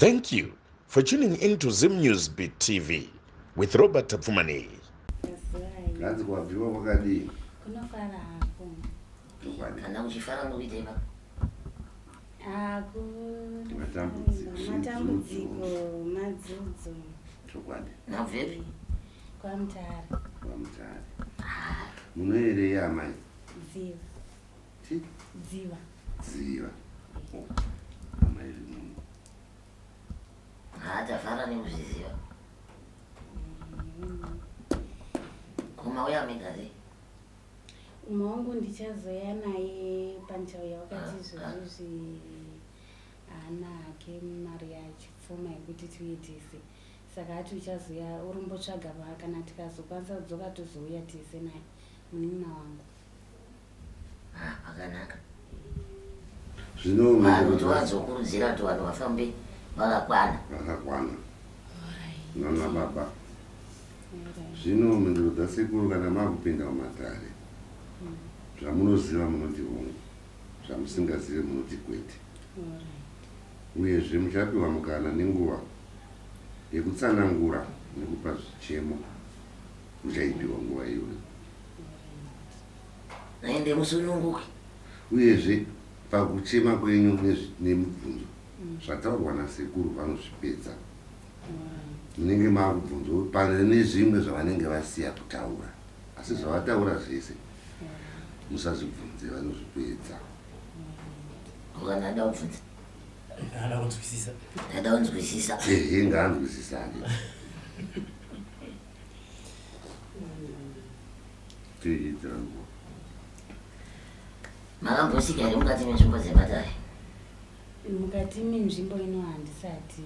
Thank you for tuning in to Zim News Beat TV with Robert Tapfumaneyi. Hanzi kwabviwa kwakadii? Kunofara hako. Chokwadi. Kana uchifara mukuitei baba? Hakuna. Matambudziko. Matambudziko, madzudzo. Chokwadi. Mabvepi? KwaMutare. KwaMutare. Munoerei amai? Dziva. Ti? Dziva. Dziva. Oh, amai vemunhu. Haa tafara nekuzviziva. Ko mauya mega sei? Umwe wangu ndichazouya naye pandichauya wakati izvozvizvi haana hake mari yacho pfuma yekuti tiuye tese saka ati uchazouya urumbotsvaga kana tikazokwanisa kudzoka tozouya tese naye munin'ina wangu. Ah, pakanaka. Zvino Vanhu towanzokurudzira kuti vanhu vafambe vakakwana. Vakakwana. Nana baba. Zvino mhinduro dzasekuru kana makupinda mumatare. Zvamunoziva munoti hongu, zvamusingazive munoti kwete. Uyezve muchapiwa mukana nenguva yekutsanangura nekupa zvichemo. Muchaipiwa nguva iyoyo. Ende musununguke. Uyezve pakuchema kwenyu nemibvunzo zvataurwa nasekuru vanozvipedza. Munenge makubvunzwa pane zvimwe zvavanenge vasiya kutaura asi zvavataura zvese musazvibvunze vanozvipedza. Ko kana ada kubvunza? Ada kunzwisisa. Ada kunzwisisa. Ehe ngaanzwisisane. Makambosvika here mukati menzvimbo dzematare? Mukati menzvimbo ino handisati.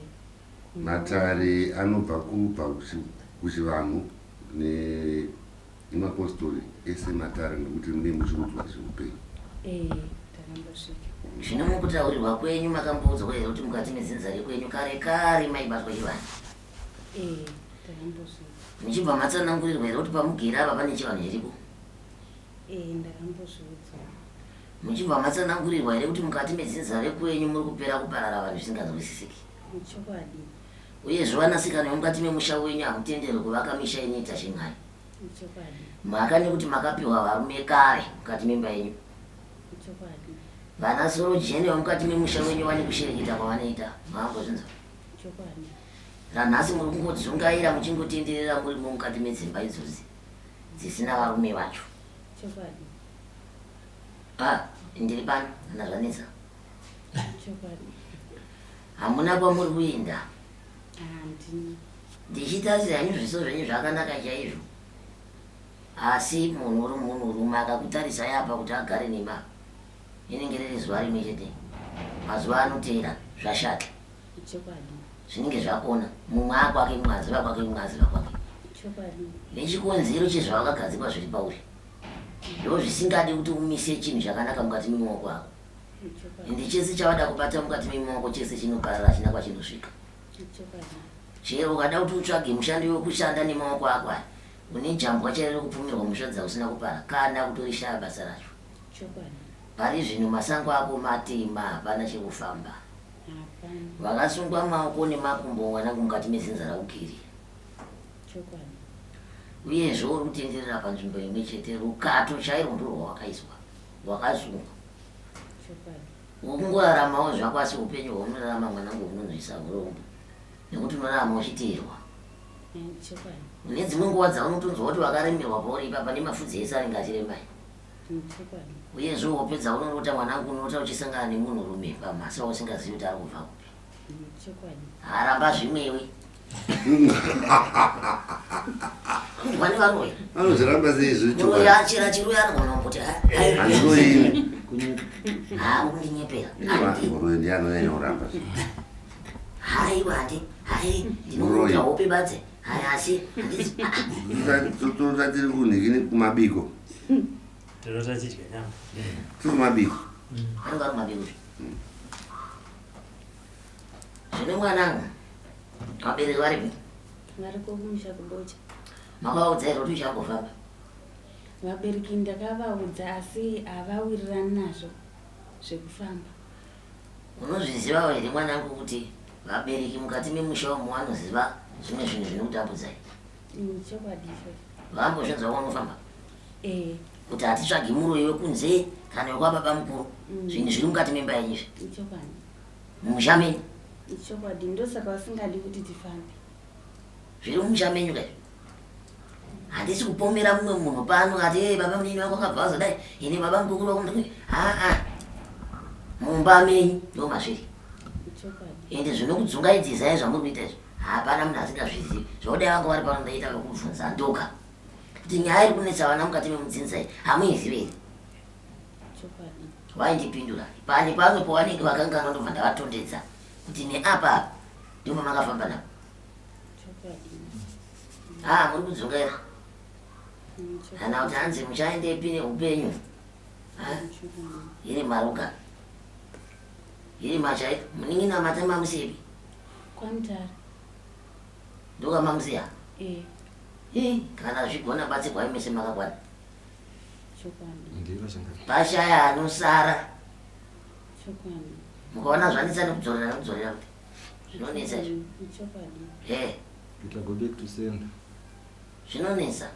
Matare anobva kubva kuchivanhu nemapostori ese matare nekuti mune muchiudzwa zveupenyu. Eh, takambosvika. Zvino mukutaurirwa kwenyu makamboudzwa here kuti mukati medzinza rekwenyu kare kare maibatwa chivanhu? Eh, takambosvika. Muchibva matsanangurirwa here kuti pamugere apa pane chivanhu chiripo? Eh, ndakambozviudzwa. Muchibva matsanangurirwa here kuti mukati medzinza rekwenyu muri kupera kuparara vanhu zvisinganzwisisiki? Chokwadi. Uyezve vanasikana vemukati memusha wenyu hamutenderwi kuvaka misha inoita zvemhari. Chokwadi. Mhaka nekuti makapiwa varume kare mukati memba yenyu. Chokwadi. Vana sorojene vemukati memusha wenyu vane kushereketa kwavanoita. Makambozvinzwa? Chokwadi. Nanhasi muri kungodzungaira muchingotenderera murimo mukati medzimba idzodzi dzisina varume vacho. Chokwadi. Ah, ndiri pano kana zvanetsa. Chokwadi. Hamuna kwamuri kuenda. Handina. Ndichitarisa henyu zviso zvenyu zvakanaka chaizvo. Asi munhu uri munhurume akakutarisai apa kuti agare nemi apa. Inenge riri zuva rimwe chete. Mazuva anoteera zvashata. Chokwadi. Zvinenge zvakona. Mumwe akwake, mumwe aziva kwake, mumwe aziva kwake. Chokwadi. Nechikonzero chezvawakagadzikwa zviri pauri. Ndozvisingadi kuti umise chinhu chakanaka mukati memaoko ako. Chokwadi. Ende chese chavada kubata mukati memaoko chese chinoparara hachina kwachinosvika. Chokwadi. Chero ukada kuti utsvage mushandi wekushanda nemaoko ako aya, une jambwa chairo rekupfumirwa mhosva dzausina kupara kana kutorishaya basa racho. Chokwadi. Pari zvino masango ako matema hapana chekufamba. Hapana. Vakasungwa maoko nemakumbo mwanangu mukati medzinza raUkiri. Chokwadi. Uyezve uri kutenderera panzvimbo imwe chete rukato chairwo ndorwawakaiswa. Wakasungwa. Chokwadi. Uri kungoraramawo zvako asi upenyu hwaunorarama mwanangu hunonzwisa urombo nekuti unorarama uchiteerwa. Chokwadi. Une dzimwe nguva dzaunotonzwa kuti wakaremerwa pauri ipapa nemafudzi ese anenge achiremai. Chokwadi. Uyezve hope dzaunorota mwanangu unorota uchisangana nemunhurume pamhasa wausingazivi kuti ari kubva kupi. Chokwadi. Haramba zvimwewe. Kunzwa nevaroyi. Anozviramba sei izvi Muroyi chokwadi? achira chiroyi anogona kungoti Handiroyi. haa kundinyeperera. Handi. Muroyi ndiye anonyanya kuramba zvinhu. Haiwa handi. Hai Muroyi. ndinokuta hope badze. Hai asi handisi. Torota tiri kunhikini kumabiko. Torota chidya nyama. Tiri kumabiko. Anonga ari kumabiko. Zvino mwanangu, vabereki varipi? Variko kumusha kuBocha. Makavaudza here kuti uchambofamba? Vabereki ndakavaudza asi havawirirani nazvo zvekufamba. Unozvizivawo here mwanangu kuti Vabereki mukati memusha umu vanoziva zvimwe zvinhu zvinokutambudzai. Chokwadi ichocho. Vambozvinzwa kwaunofamba? Eh. Kuti hatitsvagi muroyi wekunze kana wekwababa mukuru. Zvinhu zviri mukati memba yenyu izvi. Ichokwadi. Mumusha menyu. Ichokwadi ndosaka vasingadi kuti tifambe. Zviri mumusha menyu ka izvi. Handisi kupomera mumwe munhu pano ati hey, baba munini wako akabva wazodai ini baba mukuru wako ndikuti aa mumba menyu ndo mazviri. Ende zvinokudzungaidzisai zvamuri kuita izvi hapana munhu asingazvizivi. Zvodai vanga vari pano ndaita vekubvunza ndoga kuti nyaya iri kunetsa vana mukati memudzinza iyi hamuizivi here? Vaindipindura pane pamwe pavanenge vakanganwa ndobva ndavatondedza kuti neapa apa ndipo pamakafamba napo. Ah, muri kudzungaira kana kuti hanzi muchaendepi neupenyu iri maruga iri machai munin'ina mate mamusiyepi kwamutare ndokamamusiya eh. Kana zvigona batsirwai mese makakwana pashaya anosara mukaona zvanetsa nekudzorera nekudzorera kuti zvinonetsa izvo eh. Kuita go back to sender. Zvinonetsa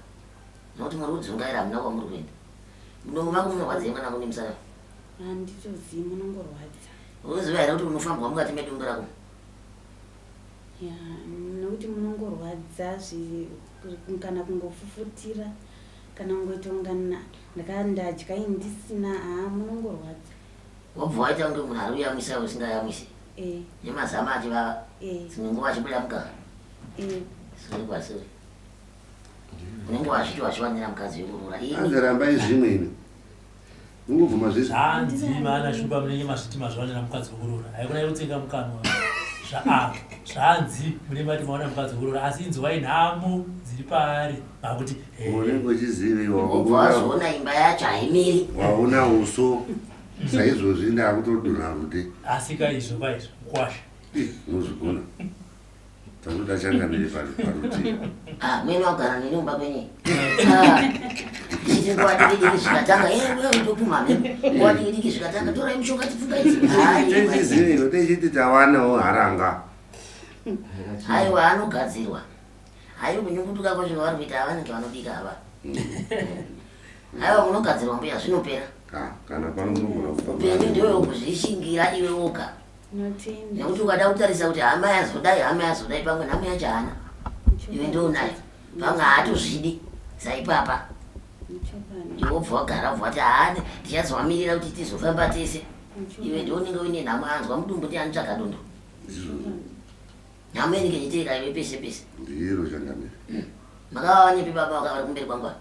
nokuti muri kudzungaira hamuna kwamuri kuenda. Mudomo mako munorwadzei mwana kune musana? Handitozivi munongorwadza. Unoziva here kuti unofambwa mukati medumbu rako? Ya, nokuti munongorwadza kana kungofufutira kana kungoita kunga ndakandadya ini ndisina haa munongorwadza. Wobva waita kunge munhu ari kuyamwisa usingayamwisi. Eh. Nemazama achivava. Eh. Dzimwe nguva achibuda mukaka. Eh. Sori kwasori. Unenge wazviti wazviwanira mukadzi wekuroora. Ini. Hanzi rambai zvimwe imi. Mungobvuma zvese. Zvanzi vana Shumba munenge mazviti mazviwanira mukadzi wekuroora. Haikona kutsenga mukanwa. Zva zvanzi mune mati mawana mukadzi wekuroora asi inzwai nhamo dziri paari makuti Unenge uchiziva iwe Wobva wazoona imba yacho haimiri. Waona uso saizvozvi ndakutodonha rute. Asika izvo kwaizvo mukwasha. Unozvigona. Takuda changamire parutivi. Ah, mwene wagara neni mumba kwenyu. Ah, chiti nguva diki diki zvikatanga, eh, wewe ndopumha mhepo. Nguva diki diki zvikatanga, torai mushonga tipfumbaidze. Tichiziva tichiti tawanawo haranga. Aiwa anogadzirwa. Haiwa kunyunguduka kwacho kwavari kuita vanenge vanobika ava. Aiwa munogadzirwa mbuya zvinopera. Ah, kana pano munogona kubva. Upenyu ndewe kuzvishingira iwe woga. Nekuti ukada kutarisa kuti hama yazodai hama yazodai pamwe nhamo yacho haana. Iwe ndounayo. Pamwe haatozvidi saipapa. Iwe wobva wagara wobva wati haa ndichazovamirira kuti tizofamba tese. Iwe ndiwe unenge uine nhamo anzwa mudumbu ndiye anotsvaga dondo. Nhamo inenge ichiteera iwe pese pese. Ndiro changamire. Makavawanepi baba vaka vari kumberi kwangu ava?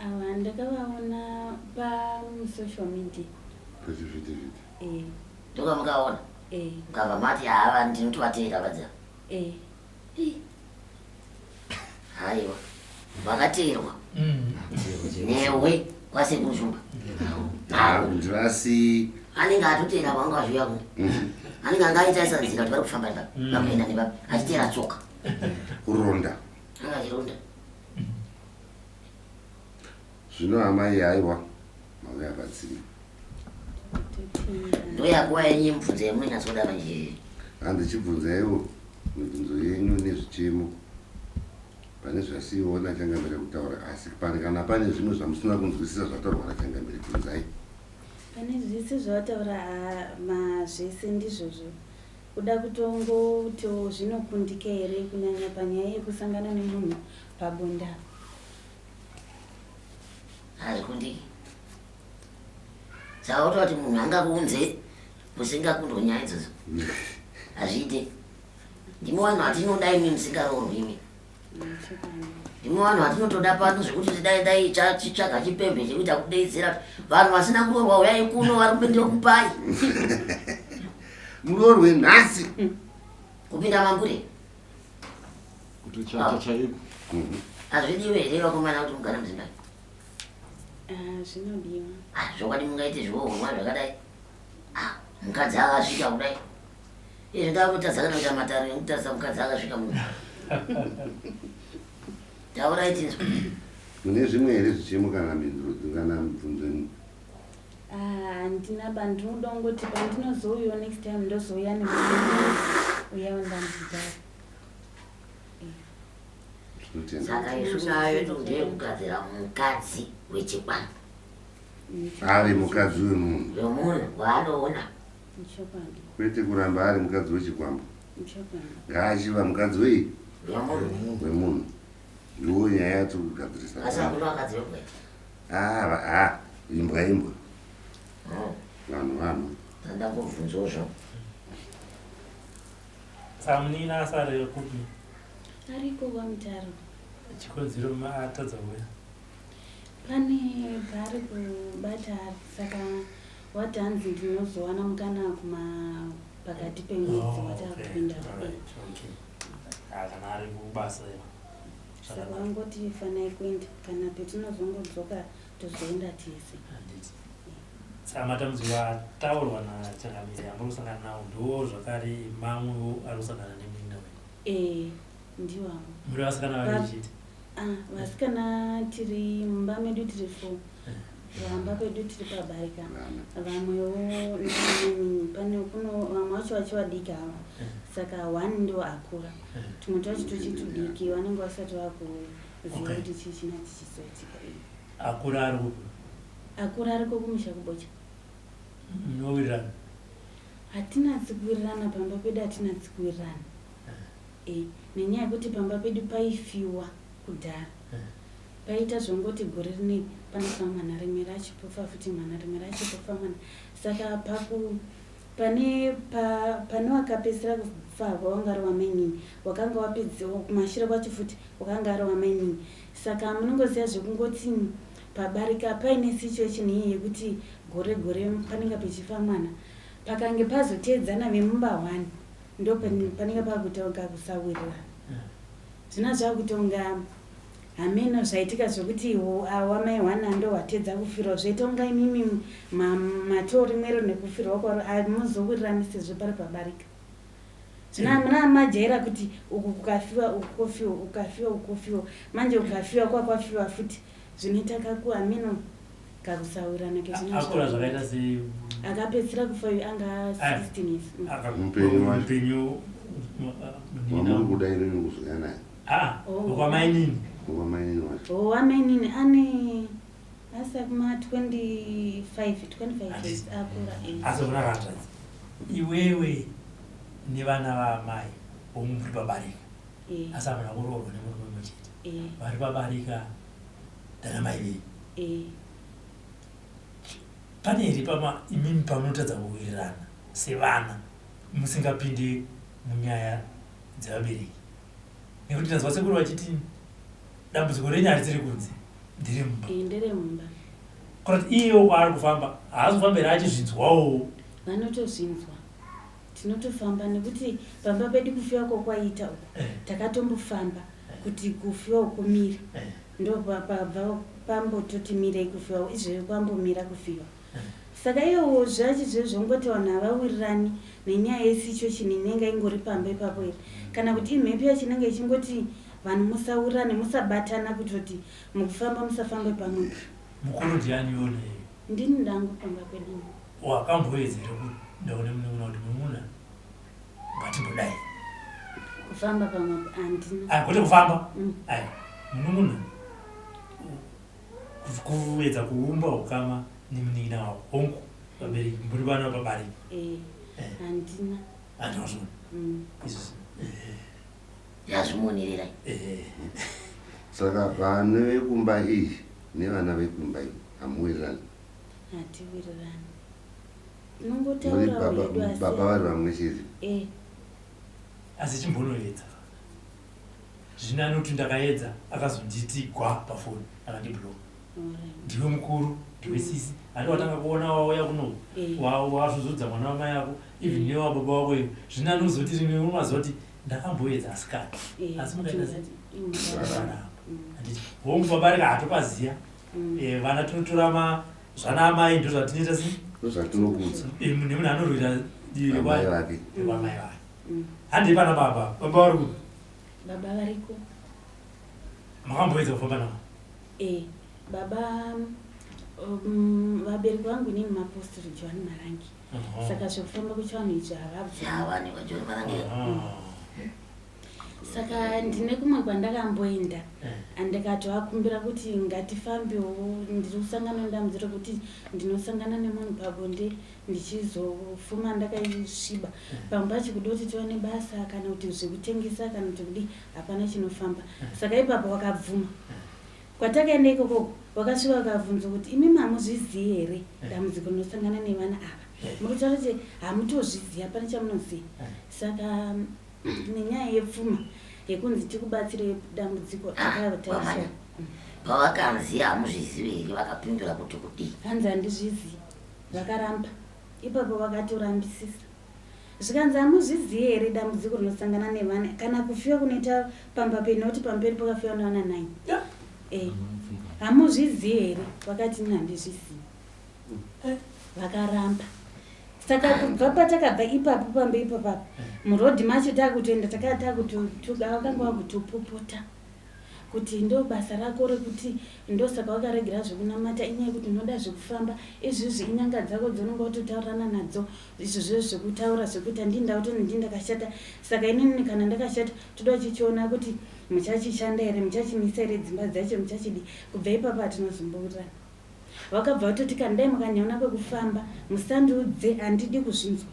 Ava ndakavaona pa social media. Pachivhitivhiti. Eh. Ndokamakaona? Eh. Mukabva mati hava ndinotovateera vadzi ava. Eh. Haiwa. Vakateerwa. Newe kwasekuru Shumba. Ndivasi. Anenge atoteera kwanga azviuya kuno. Anenge anga aita nzira kuti vari kufamba nepapi. Vari kuenda nepapi. Achiteera tsoka. Kuronda. Anga achironda. Zvino amai haiwa mauya patsime. Ndoyakuwa yenyu yemubvunzo yamunonyatsoda manje. Hanzi chibvunzaiwo mibvunzo yenyu nezvichemo pane zvasiiwa nachangamire kutaura asi pane kana pane zvimwe zvamusina kunzwisisa zvataurwa nachangamire bvunzai. Pane zvese zvavataura zvese ndizvozvo. Kuda kutongotiwo zvinokundika here kunyanya panyaya yekusangana nemunhu pabonde apa. Hazvikundiki. Saka wototi munhu angakuunze kusingakundwe nyaya idzodzo. Hazviite. Ndimi vanhu vatinoda imi musingaroorwi imi. Ndimi vanhu vatinotoda pano zvekuti dai dai chitsvaga chipembe chekuita kudeedzera vanhu vasina kuroorwa uyai kuno vari kupindira kupai. Muroorwe nhasi. Kupinda mambure. Kutochata chaiko. Hazvidiwe here vakomana kuti mugare muZimbabwe? Ah, zvinodiwa. Ah, zvokwadi mungaite zviwohomwa zvakadai. Ah, mukadzi akasvika kudai. Izvi ndakutadza kana kuita mataro ekutarisa mukadzi akasvika munhu. Taurai tinzwe. Mune zvimwe here zvichemo kana mhinduro kana mibvunzo imwe? Ah, handina ba ndinoda kungoti pandinozouyawo next time ndozouya neuya wandandidaro. Tinotenda. Saka isu nyaya yedu ndeyekugadzira mukadzi wechikwambo. Ari mukadzi wemunhu. Wemunhu waanoona. Chokwadi. Kwete kuramba ari mukadzi wechikwambo. Chokwadi. Ngaachiva mukadzi wei? Wemunhu. Wemunhu. Ndiwo nyaya yatiri kugadzirisa. Asi hakuna vakadzi vebweta. Ah, ah, imbwa imbwa. Vanhu vanhu. Ndangobvunzawo zvangu. Saka munin'ina asara kupi? Ariko kwaMutaro. Chikonzero atadza kuuya? Pane paari kubata saka wati hanzi ndinozowana mukana kuma pakati pemwedzi Oh, wati okay. akupinda. Alright, okay. Ah, kana ari kubasa ivo. Saka Zvakanaka. vangoti fanai kuenda kana petinozongodzoka tozoenda tese. Handiti. Saka matambudziko ataurwa nachangamire amuri kusangana nawo ndiwo zvakare mamwewo ari kusangana nemunin'ina wenyu. Eh, ndiwawo. Muri vasikana vaviri chete? Ah, vasikana tiri mumba medu tiri 4. Vamba pedu tiri pabarika. Vana. Vamwewo pane kuno vamwe vacho vachivadiki ava. Saka one ndo akura. Tumwe twacho tuchitudiki vanenge vasati vakuziva kuti chii china chichizoitika. Akura ari kupi? Akura ariko kumusha kuBocha. Munowirirana? Hatinatsi kuwirirana pamba pedu, hatinatsi kuwirirana. Nenyaya yekuti pamba pedu paifiwa kudhara. Paita zvongoti gore rinei panofa mwana, rimwe racho pofa futi mwana, rimwe racho pofa mwana. Saka paku pane pa, pane wakapedzisira kufa wanga ari wamainini, wakanga wapedza kumashure kwacho futi wakanga ari wamainini. Saka munongoziva zvekungoti pabarika paine situation iyi yekuti gore gore panenge pechifa mwana, pakange pazoteedzana vemumba 1 ndo panenge pakuita kunga kusawirirana. Zvino zvakuita kunga hameno zvaitika zvekuti wamai 1 ndo watedza kufirwa, zvoita kunga imimi matori mwero nekufirwa kwaro hamuzowirirani sezvo pari pabarika. Zvino hamuna majaira kuti uku kukafiwa uku kofiwa, ukafiwa uku kofiwa, manje ukafiwa kwakwafiwa futi zvinoita kaku hameno kakusawirirana kezvino Akura zvakuita. zvakaita sei? Akapedzisira kufa uyu anga 16 years. Mupenyu wacho. Mupenyu, Wamuri kuda inini kuzouya naye. Ah, Oh. wamainini. Wamainini wacho. Oh, wamainini ane asa kuma 25, 25 years akura. Asi una hanzvadzi. Iwewe nevana vaamai vomuri pabarika. Asi hamuna kuroorwa nemurume mumwe chete. Vari pabarika ndana mai venyu. Pane here pama imimi pamunotadza kuwirirana sevana musingapinde munyaya dzevabereki? Nekuti ndazwa sekuru vachiti dambudziko renyu harisiri kunze, ndere mumba. Ndere mumba. Kurati iyewo kwaari kufamba haasi kufamba here achizvinzwawo? Vanotozvinzwa. Tinotofamba nekuti pamba pedu kufiwa kwakwaita uku. Takatombofamba kuti kufiwa kumire. Ndo pabva pambototi mirei kufiwa, izvezvi kwambomira kufiwa. Saka iyowo zvacho izvezvi zvongoti vanhu havawirirani nenyaya yesituation inenge ingori pamba ipapo here, kana kuti imhepo yacho inenge ichingoti vanhu musawirirane, musabatana, kutoti mukufamba musafambe pamwe. Mukuru ndiani iwona iyoyo? Ndini ndangu pamba pedu. Wakamboedza here kuenda kune munun'una kuti munun'una ngatimbodai? Kufamba pamwe handina. Ai, kwete kufamba. Ai, munun'una kuedza kuumba ukama nemunin'ina wako. Hongu, vabereki muri vana vabariki. Handina. Handina kuzviona. Izvozvo. Yazvimonera. Saka vana vekumba iyi nevana vekumba iyi hamuwirirani? Hatiwirirani. Muri Tinongotaura hedu asi baba vari vamwe chete. Asi chimbonoedza. Zvino anoti ndakaedza akazonditi gwa pafoni akandiblock. Ndiwe mukuru, ndiwe sisi. Handi watanga kuona wauya kuno. Wazvuzudza mwana wamai ako, even newa baba wako iwe. Zvino anozoti rimwe unozoti ndakamboedza asikana. Asi mukaita sei? Zvakanaka. Handiti hongu baba rika hatopaziya. Vana tinotora zvana amai ndo zvatinoita sei? Ndo zvatinokudza. Nemunhu anorwira divi Amai vake. rekwamai vake. Handei pana baba. Baba vari kupi? Baba variko. Makamboedza kufamba navo? Baba Vabereki vangu inini mapostori Johani Marangi. Saka zvekufamba kuchivanhu izvi havabvumi. Yawanikwa Johani Marangi. Saka ndine kumwe kwandakamboenda andikatovakumbira kuti ngatifambewo, ndiri kusangana nedambudziko rekuti ndinosangana nemunhu pabonde ndichizofuma ndakaisviba. Pamwe pacho kuda kuti tiwane basa kana kuti zvekutengesa kana kuti kudii, hapana chinofamba. Saka ipapo vakabvuma. Kwatakaenda ikoko vakasvika vakabvunzwa kuti imimi hamuzvizivi here dambudziko rinosangana nevana ava, muri kutaura kuti hamutozvizivi, hapana chamunoziva. Saka nenyaya yepfuma yekunzi tikubatsire dambudziko takatarisha. Pavakanzi hamuzvizivi here vakapindura kuti kudii? Hanzi handizvizivi, vakaramba. Ipapo vakatorambisisa. Zvikanzi hamuzvizivi here dambudziko rinosangana nevana kana kufiwa kunoita pamba penyu, nekuti pamberi pakafiwa nevana 9. Hamuzvizivi here? Vakati ini handizvizivi. Vakaramba. Saka kubva patakabva ipapo pamba ipapo murodhi macho takutoenda vakanga vakutopopota kuti ndo basa rako rekuti ndosaka wakaregera zvekunamata, inyaya yekuti unoda zvekufamba izvizvi, inyanga dzako dzaunonga watotaurirana nadzo izvozvo zvekutaura zvekuti handii ndautoni ndii ndakashata. Saka inini kana ndakashata toda kuchichiona kuti muchachishanda here, muchachimisa here dzimba dzacho, muchachidi. Kubva ipapo hatinozombowirirana. Vakabva vatoti kana dai mukanyaona kwekufamba musandiudze, handidi kuzvinzwa.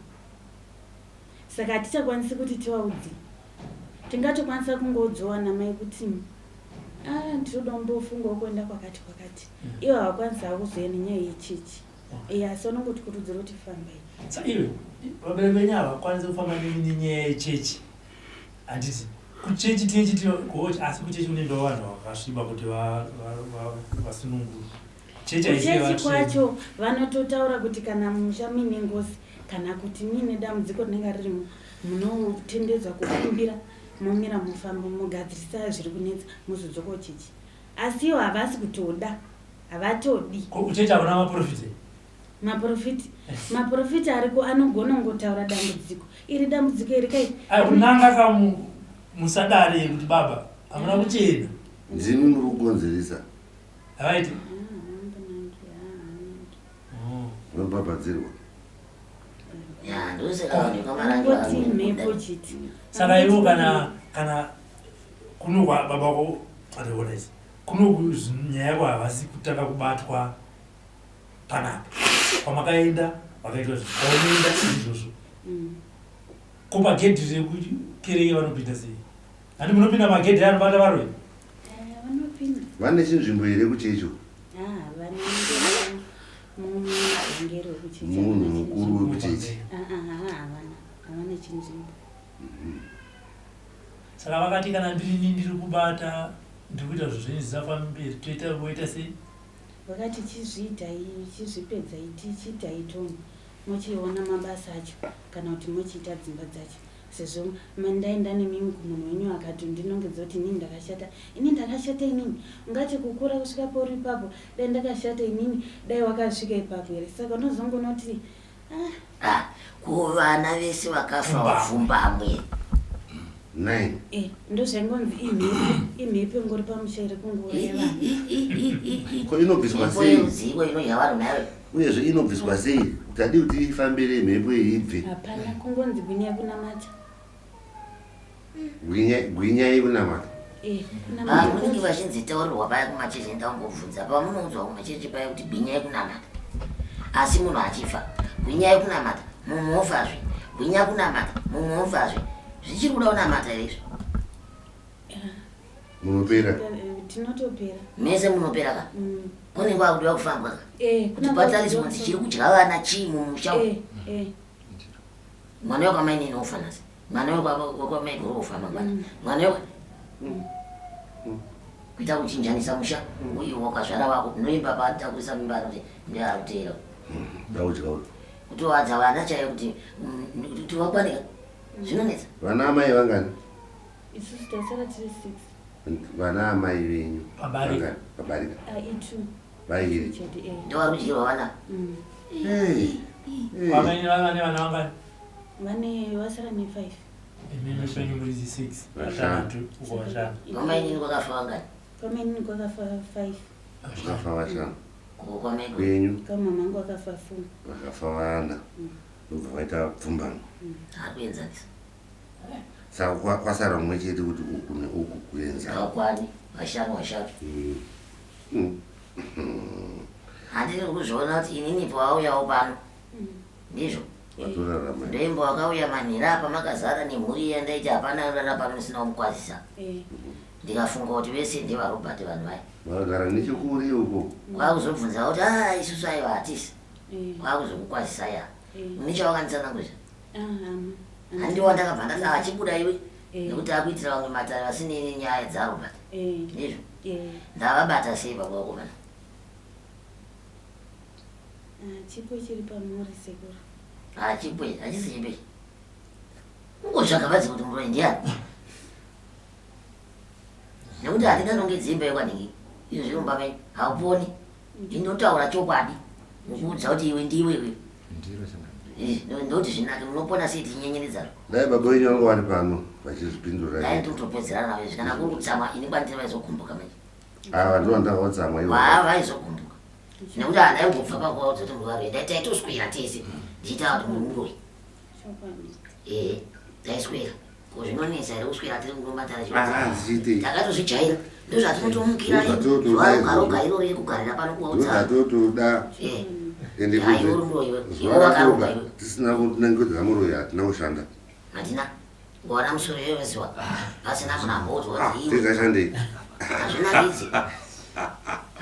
Saka hatichakwanisi kuti tivaudze. Tingatokwanisa kungoudzawo namai kuti ndinoda kumbofungawo kuenda kwakati kwakati. Ivo havakwanisi havo kuzoya nenyaya yechechi. Asi vanongotikurudzira kuti fambai. Saka iwe vabereki venyu havakwanisi kufamba nemi nenyaya yechechi, handiti? Kuchechi tichiti gochi, asi kuchechi kunendawo vanhu vakasviba kuti vasunungurwe. Kuchechi kwacho vanototaura kuti kana musha muine ngozi kana kuti muine dambudziko rinenge ririmo, munotendedzwa kukumbira, momira mufambo, mogadzirisa zviri kunetsa, mozodzoka kuchechi. Asi ivo havasi kutoda, havatodi. Kuchechi hakuna maprofiti? Maprofiti ariko anogona kungotaura dambudziko iri, dambudziko iri kai. Kunanga ka musadare kuti baba hamuna kuchena. Ndimi muri kukonzeresa. Havaiti? Vanobhabhadzirwa. Saka ivo kana kuno baba vako andiona isi kuno nyaya yako havasi kutanga kubatwa panapa. Kwamakaenda vakaitwa zvinhu, kwaunoenda izvozvo. Ko pagedhi rekukereke vanopinda sei? Handi munopinda magedhi anobata varoyi? Vanopinda. Vane chinzvimbo here kuchecho? Muvhangeri wekuchechi. Munhu mukuru wekuchechi. Havana chinzvimbo. Saka vakati kana ndirini ndiri kubata, ndiri kuita zvinhu zvenyu zvisafambi mberi, toita voita sei? Vakati chizviitai, chizvipedzai, tichiitai toni mochiona mabasa acho kana kuti mochiita dzimba dzacho. Sezvo mandaenda nemimi kumunhu wenyu akati ndinongedza kuti inini ndakashata, ini ndakashata inini. Ungati kukura kusvika pauri ipapo, dai ndakashata inini, dai wakasvika ipapo here? Saka unozongonoti kuvana vese vakafa vapfumbamwe 9. Ndozvaingonzi imhepo ingori pamusha iri kungouraya vanhu. Ko inobviswa sei? Ruzivo inodya vanhu nayo. Uyezve inobviswa sei? Kuti adi kuti ifambire mhepo iyi ibve. Hapana kungonzi gwinyai kunamata. Gwinyai kunamata. Kunamata. Munenge vachinzi taurirwa paya kumachechi, ndangobvunza. Pamunoudzwa kumachechi paya kuti gwinyai kunamata. Asi munhu achifa, gwinyai kunamata, mumwe ofazve. Gwinya kunamata, mumwe ofazve. Zvichiri kuda kunamata here izvo? Munopera. Tinotopera. Mese munopera ka? Kune nguva kudiwa kufambwa ka? Kuti patariswa kuti chiri kudya vana chii mumusha umu? Mwana wekwamainini ofa nhasi. Mwana wekwamaiguru ofa mangwana. Mwana wekwa kuita kuchinjanisa musha uyu wakazvara wako unoimba paanotakurisa mimba anoti ndiye ari kuteera. Ndaudya uyu. Kutowadza vana chaiyo kuti kuti vakwaneka. Zvinonetsa. Vana amai vangani? Isusu tasara tiri 6. Vana amai venyu. Pabarika. Pabarika. Itu. Vairi. Chete, Ndo vari kudyirwa vana. Hey. Hey. Vamweni vane vana vangani? Vane vasara ne 5. Imimi penyu muri 6. Vashanu. Vatanhatu uko vashanu. Vamainini kwakafa vangani? Pamainini kwakafa 5. Vakafa vashanu. Kwenyu. Kamama angu akafa fu. Vakafa vana. Ndobva vaita pfumbamwe. Akuenzanisa. Saka kwasara mumwe chete kuti uku neuku kuenzana. Hakwani, vashanu vashanu. Handiri kuzviona kuti inini pawauyawo pano. Ndizvo. Vatorarama. Ndoimbo wakauya manhira apa makazara nemhuri iya ndaiti hapana anorara pano usina kumukwazisa. Ndikafunga kuti vese ndevaRobert vanhu vaya. Vakagara nechekure uko. Kwakuzobvunza kuti ah isusu aiwa hatisi. Kwakuzokukwazisa ya. Une chawakanditsanangurira? Handiwo ndakabva ndati ah chibuda iwe nekuti akuitira vamwe matare vasinei nenyaya dzaRobert. Ndizvo. Ndavabata sei baba vakomana? Chipo chiri pamuri sekuru. Ah chipo ichi hachisi chipo ichi. Ungotsvaga badzi kuti muroyi ndiani. Nekuti handinganongedzi imba yekwanhingi izvo zviri mumba menyu hauponi. Ndinotaura chokwadi nokuudza kuti iwe ndiwe iwe. Ndoti zvinake munopona sei tichinyengeredzana. Dai baba wenyu vanga vari pano vachizvipindura. Dai ndikutopedzerana navo izvi kana kuri kutsamwa ini kwandiri vaizogumbuka manje. Ava ndivo ndakatsamwa ivo. Vaizogumbuka. Nekuti handaimbobva pakuvaudza kuti muri varoyi taitoswera tese ndichitaura kuti muri muroyi. Ehe taiswera. Ko zvinonetsa here kuswera tiri munomatara chii? Takatozvijaira. Ndozvatinotomukira zuva roga roga iro riri kugarira pano kuvaudza. Ndozvatotoda. Ende iwe wakaroga iwe. Tisina kunangedza muroyi hatina kushanda. Hatina. Kuwana musoro iwe wezuva. Pasina munhu amboudzwa kuti iwe. Tingashandei? Hazvinakidzi.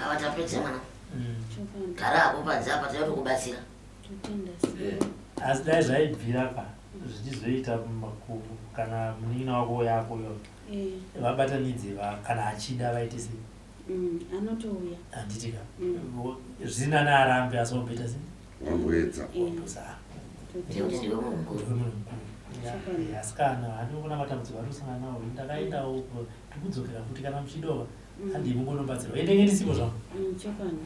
Ava tapedza mwana. Gara hako panze apa tinoda kukubatsira. Asi dai zvaibvira ka zvichizoita kana munin'ina wako yako yo vabatanidze kana achida vaite sei? Anotouya. Handiti ka. Zvisina naarambe asi wamboita sei? Wamboedza. Wambozama. Nekuti ndiwe munhu mukuru. Ndiwe munhu mukuru. Asi kana handikona matambudziko anosangana nawo ndakaendawo ndikudzokera futi kana muchidova handii mungonobatsirwa endenge ndisipo zvangu. Chokwadi.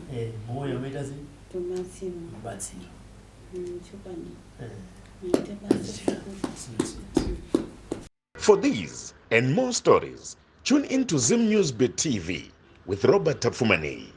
Mouya moita sei? Tobatsirwa. Mubatsiro. Chokwadi. Maita basa sekuru. For these and more stories, tune in to Zim News Bit TV with Robert Tafumani.